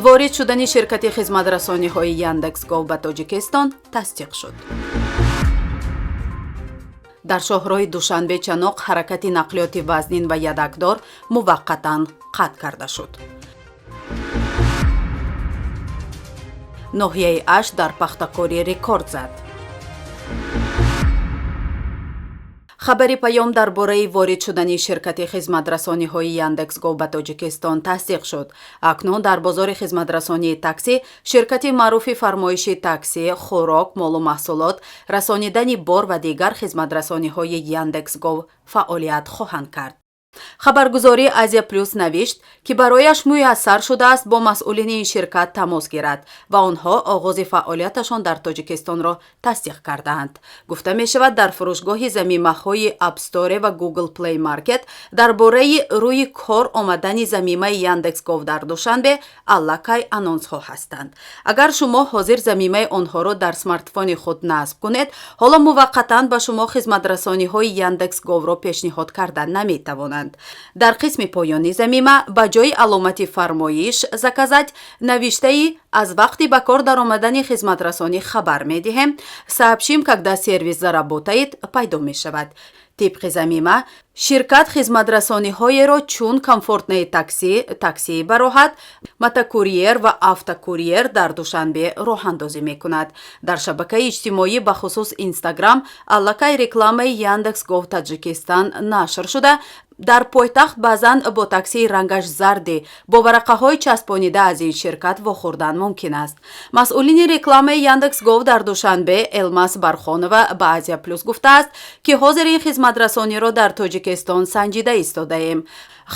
Ворид шудани ширкати хизматрасониҳои Яндекс Го ба Тоҷикистон тасдиқ шуд. Дар шоҳроҳи Душанбе Чаноқ ҳаракати нақлиёти вазнин ва ядакдор муваққатан қатъ карда шуд. Ноҳияи Ашт дар пахтакорӣ рекорд зад. Хабари паём дар бораи ворид шудани ширкати хизматрасониҳои Яндекс.Го ба Тоҷикистон тасдиқ шуд. Акнун дар бозори хизматрасонии таксӣ ширкати маъруфи фармоиши таксӣ, хӯрок, молу маҳсулот, расонидани бор ва дигар хизматрасониҳои Яндекс.Го фаъолият хоҳанд кард. Хабаргузории Азия Плюс навишт, ки барояш муяссар шудааст бо масъулини ин ширкат тамос гирад ва онҳо оғози фаъолияташон дар Тоҷикистонро тасдиқ кардаанд. Гуфта мешавад, дар фурӯшгоҳи замимаҳои App Store ва Google Play Market дар бораи рӯи кор омадани замимаи Яндекс.Гов дар Душанбе аллакай анонсҳо ҳастанд. Агар шумо ҳозир замимаи онҳоро дар смартфони худ насб кунед, ҳоло муваққатан ба шумо хизматрасониҳои Яндекс.Говро пешниҳод карда наметавонанд. Дар қисми поёни замима ба ҷои аломати фармоиш «Заказать» навиштаи «Аз вақти ба кор даромадани хизматрасонӣ хабар медиҳем», «Сообщим, когда сервис заработает» пайдо мешавад. Тибқи замима, ширкат хизматрасониҳоеро чун комфортное такси, таксии бароҳат, мотокурьер ва автокурьер дар Душанбе роҳандозӣ мекунад. Дар шабакаи иҷтимоӣ, бахусус Инстаграм, аллакай рекламаи Яндекс Гов Таджикистан нашр шуда, дар пойтахт баъзан бо таксии рангаш зарде бо варақаҳои часпонида аз ин ширкат вохӯрдан мумкин аст. Масъулини рекламаи Яндекс Гов дар Душанбе Элмас Бархонова ба Азия Плюс гуфтааст, ки ҳозир ин хизматрасониро дар Тоҷикистон санҷида истодаем.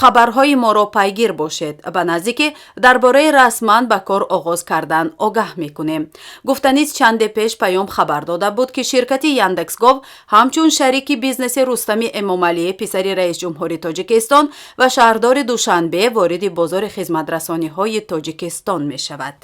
Хабарҳои моро пайгир бошед, ба наздикӣ дар бораи расман ба кор оғоз кардан огаҳ мекунем. Гуфтанист, чанде пеш паём хабар дода буд, ки ширкати Яндексгов ҳамчун шарики бизнеси Рустами Эмомалӣ, писари раисҷумҳури Тоҷикистон ва шаҳрдори Душанбе, вориди бозори хизматрасониҳои Тоҷикистон мешавад.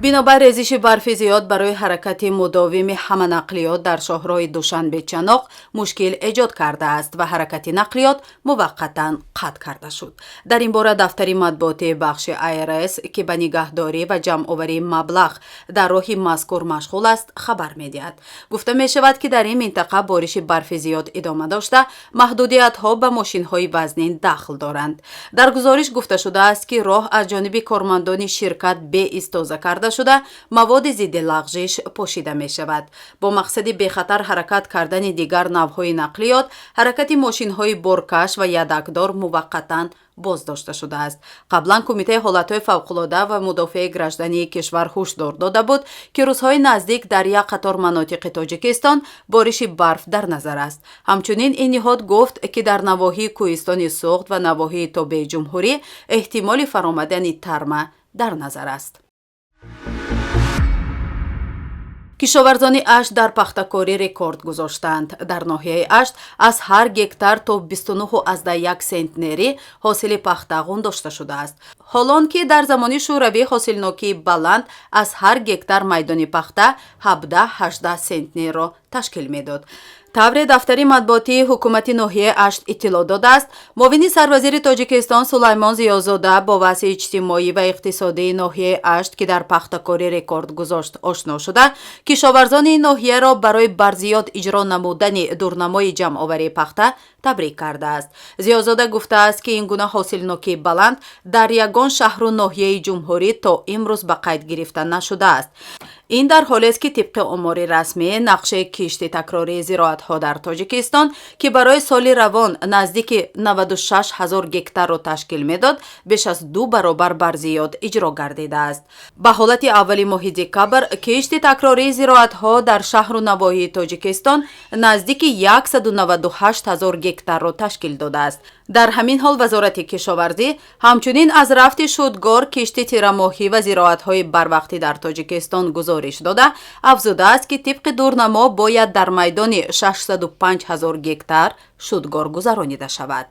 Бинобар резиши барфи зиёд барои ҳаракати мудовими ҳама нақлиёт дар шоҳроҳи Душанбе Чаноқ мушкил эҷод кардааст ва ҳаракати нақлиёт муваққатан қатъ карда шуд. Дар ин бора дафтари матбуотии бахши АРС, ки ба нигаҳдорӣ ва ҷамъоварии маблағ дар роҳи мазкур машғул аст, хабар медиҳад. Гуфта мешавад, ки дар ин минтақа бориши барфи зиёд идома дошта, маҳдудиятҳо ба мошинҳои вазнин дахл доранд. Дар гузориш гуфта шудааст, ки роҳ аз ҷониби кормандони ширкат беистоза карда шуда, маводи зидди лағжиш пошида мешавад. Бо мақсади бехатар ҳаракат кардани дигар навъҳои нақлиёт, ҳаракати мошинҳои боркаш ва ядакдор муваққатан боздошта шудааст. Қаблан Кумитаи ҳолатҳои фавқулода ва мудофиаи граждании кишвар ҳушдор дода буд, ки рӯзҳои наздик дар як қатор манотиқи Тоҷикистон бориши барф дар назар аст. Ҳамчунин ин ниҳод гуфт, ки дар навоҳии кӯҳистони Суғд ва навоҳии тобеи ҷумҳурӣ эҳтимоли фаромадани тарма дар назар аст. Кишоварзони Ашт дар пахтакорӣ рекорд гузоштанд. Дар ноҳияи Ашт аз ҳар гектар то 29,1 сентнери ҳосили пахта ғундошта шудааст. Ҳолон ки дар замони шӯравӣ ҳосилнокии баланд аз ҳар гектар майдони пахта 17-18 сентнерро ташкил медод. Тавре дафтари матбуотии ҳукумати ноҳияи Ашт иттилоъ додааст, муовини сарвазири Тоҷикистон Сулаймон Зиёзода бо вазъи иҷтимоӣ ва иқтисодии ноҳияи Ашт, ки дар пахтакорӣ рекорд гузошт, ошно шуда, кишоварзони ин ноҳияро барои барзиёд иҷро намудани дурнамои ҷамъоварии пахта табрик кардааст. Зиёзода гуфтааст, ки ин гуна ҳосилнокии баланд дар ягон шаҳру ноҳияи ҷумҳурӣ то имрӯз ба қайд гирифта нашудааст. Ин дар ҳолест, ки тибқи омори расмӣ, нақшаи кишти такрории зироатҳо дар Тоҷикистон, ки барои соли равон наздики 96 ҳазор гектарро ташкил медод, беш аз ду баробар барзиёд иҷро гардидааст. Ба ҳолати аввали моҳи декабр кишти такрории зироатҳо дар шаҳру навоҳии Тоҷикистон наздики 198 ҳазор гектарро ташкил додааст. Дар ҳамин ҳол Вазорати кишоварзӣ ҳамчунин аз рафти шудгор, кишти тирамоҳӣ ва зироатҳои барвақтӣ дар Тоҷикистон гузориш дода, афзудааст, ки тибқи дурнамо бояд дар майдони 605 ҳазор гектар шудгор гузаронида шавад.